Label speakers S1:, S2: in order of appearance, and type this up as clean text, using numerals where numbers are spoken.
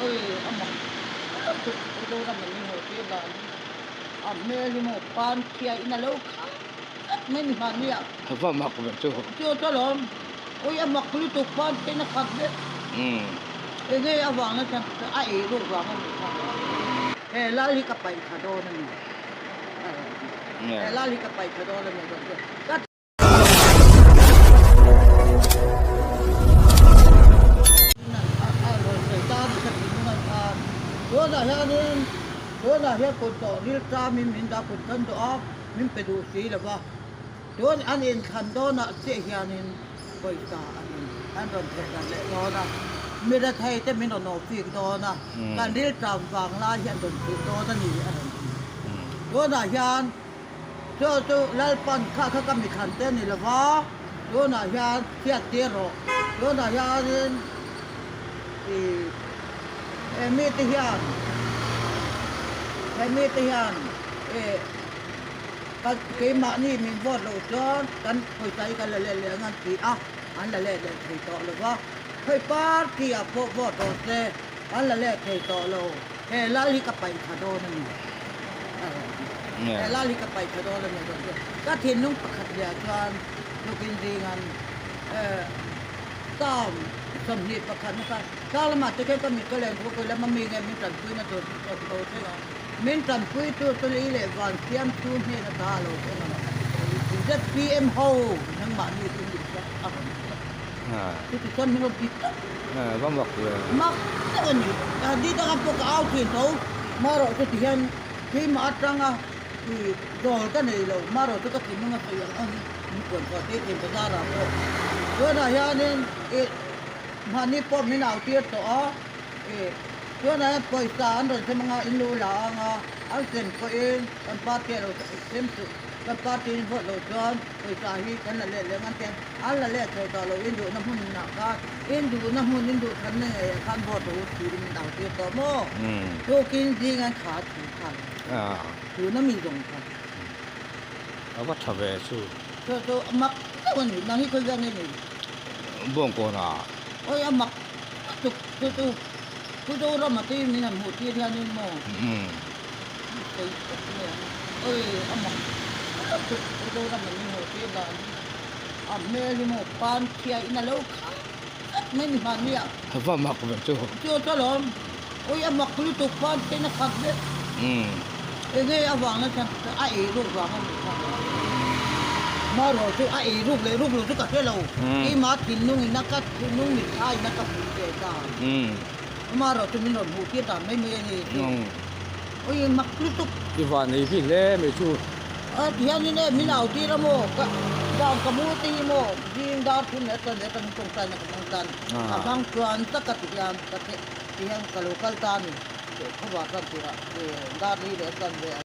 S1: Oi a mak lutuk Mizoram an inhaw tir dan hi a hmel hi maw pan chhia in a lo khat tlat mai ni hmanni ah.
S2: Va mak ve chu.
S1: Chu chu alawm. Oi a mak lutuk pan chhia in a khat vek. Enge avang na chuan a ei ruk vang a nih kha. He lal hi ka paih thla dawn a ni. He lal hi ka paih thla dawn a ni. Ka Tunah hianin tunah hian kut tawh ril tlamin min dah kut kan duh a, min pe duh si lo va. Tun an inthlan dawnah chiah hianin pawisa an in an rawn theh darh leh dawn a, mi rethei te min rawn awhfik dawn a, kan ril tlam vang lai hi an rawn thih dawn a ni a rawn ti. Tunah hian Chu chu Lalpan kha kha ka mithlan te a ni lo va, tunah hian chhiat tir rawh. Tunah hianin ih he mite hian he mite hian ih kan keimahni min vote loh chuan kan pawisa hi kan la let leh ang an ti a, an la let leh thei tawh lo va. Khawi party ah pawh vote rawh se, an la let thei tawh lo. He lal hi ka paih thla dawn a ni. He lal hi ka paih thla dawn a ni dawn chu ka thinlung pakhat leh ah chuan tukin zingan term 21 na kha thla lamah te khian ka mit ka len thu ka lama mi nge min tanpuina tur chu ka lo thleng a, min tanpui tu chu lei leh van siamtu hnen ata a lo thleng a. ZPM ho nangmahni chu ni kha a rawn ti a. Chuti chuan min rawn ti tawp.
S2: Va mak ve.
S1: Mak deuh a ni. Di danga pawh ka au thin tho. Marawh chu ti hian keimah atanga i dawl ka nei lo. Marawh chu ka thinlung a sawi ang ang hi min puan chhuah tir thin bazar ah pawh. Tunah hianin i mahni pawh min au tir tawh a. I tunah hian pawisa an rawn sem anga in lu la anga an sem pawhin kan party a lo sem suh. Kan party in vote loh chuan pawisa hi kan la let leh ngan te an la let thei tawh lo in duhna hmunah khan in duhna hmun in duh thanna ngeiah khan vote rawh u tiin min au tir tawh maw? Tukin zing an kha thu khan tuna mi zawng kha.
S2: A va tha ve chu.
S1: Chu chu a mak deuh a ni nang hi khawi vel nge ni?
S2: Bawngkawn ah.
S1: Awi a mak tuk chu chu Pu Zorama te min han hmuh tir hianin maw? Sawi tak mai ang. Oi a mak lutuk Mizoram an inhaw tir dan hi a hmel hi maw pan chhia in a lo khat tlat mai ni hmanni ah.
S2: Va mak ve chu.
S1: Chu chu alawm. Oi a mak lutuk pan chhia in a khat vek. Enge avang na chuan a ei ruk vang a nih kha. Marawh chu a ei ruk leh ruk lo chu ka hre lo. Keimah thinlung in a ka thinlung mitthla in a ka hmuh ve dan. Amaherawh chu min rawn hmuh tir dan mai mai a ni chu. Ui mak lutuk.
S2: I van ei bik hle mai chu.
S1: A ti hianin e min au tir a maw ka dan ka mu te hi maw zing dar thum leh chuan leh kan tawngtai na ka hmang tan a hmang chuan tak a ti hian ka ti hian ka lo kal ta a ni khawvar chuan tirah dar li leh chuan leh.